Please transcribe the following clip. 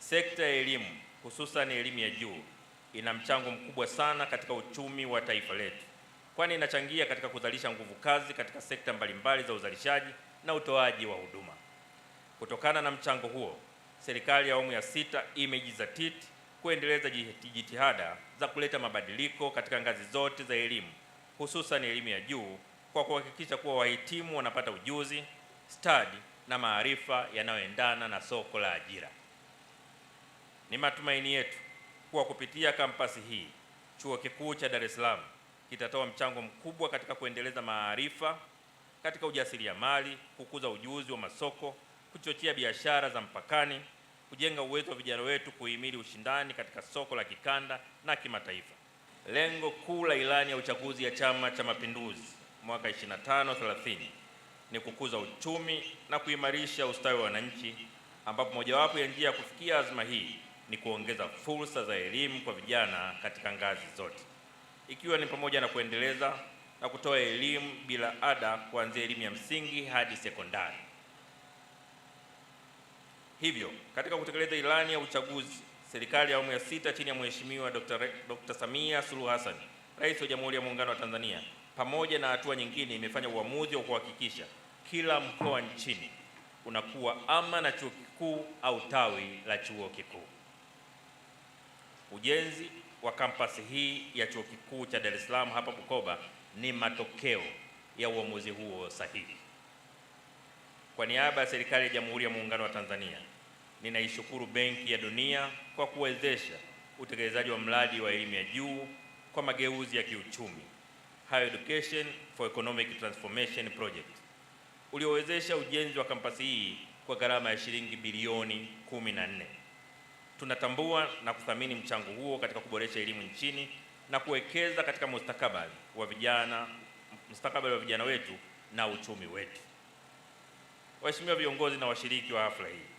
Sekta ya elimu hususan elimu ya juu ina mchango mkubwa sana katika uchumi wa taifa letu, kwani inachangia katika kuzalisha nguvu kazi katika sekta mbalimbali za uzalishaji na utoaji wa huduma. Kutokana na mchango huo, serikali ya awamu ya sita imejizatiti kuendeleza jitihada za kuleta mabadiliko katika ngazi zote za elimu, hususan elimu ya juu, kwa kuhakikisha kuwa wahitimu wanapata ujuzi, stadi na maarifa yanayoendana na soko la ajira. Ni matumaini yetu kuwa kupitia kampasi hii Chuo Kikuu cha Dar es Salaam kitatoa mchango mkubwa katika kuendeleza maarifa katika ujasiriamali, kukuza ujuzi wa masoko, kuchochea biashara za mpakani, kujenga uwezo wa vijana wetu kuhimili ushindani katika soko la kikanda na kimataifa. Lengo kuu la ilani ya uchaguzi ya Chama cha Mapinduzi mwaka 25 30 ni kukuza uchumi na kuimarisha ustawi wa wananchi, ambapo mojawapo ya njia ya kufikia azma hii ni kuongeza fursa za elimu kwa vijana katika ngazi zote, ikiwa ni pamoja na kuendeleza na kutoa elimu bila ada kuanzia elimu ya msingi hadi sekondari. Hivyo, katika kutekeleza ilani ya uchaguzi, serikali ya awamu ya sita chini ya Mheshimiwa Dr. Samia Suluhu Hassan, Rais wa Jamhuri ya Muungano wa Tanzania, pamoja na hatua nyingine, imefanya uamuzi wa kuhakikisha kila mkoa nchini unakuwa ama na chuo kikuu au tawi la chuo kikuu. Ujenzi wa kampasi hii ya Chuo Kikuu cha Dar es Salaam hapa Bukoba ni matokeo ya uamuzi huo sahihi. Kwa niaba ya serikali ya Jamhuri ya Muungano wa Tanzania, ninaishukuru Benki ya Dunia kwa kuwezesha utekelezaji wa mradi wa elimu ya juu kwa mageuzi ya kiuchumi, Higher Education for Economic Transformation Project, uliowezesha ujenzi wa kampasi hii kwa gharama ya shilingi bilioni 14. Tunatambua na kuthamini mchango huo katika kuboresha elimu nchini na kuwekeza katika mustakabali wa vijana wetu na uchumi wetu. Waheshimiwa viongozi na washiriki wa hafla hii,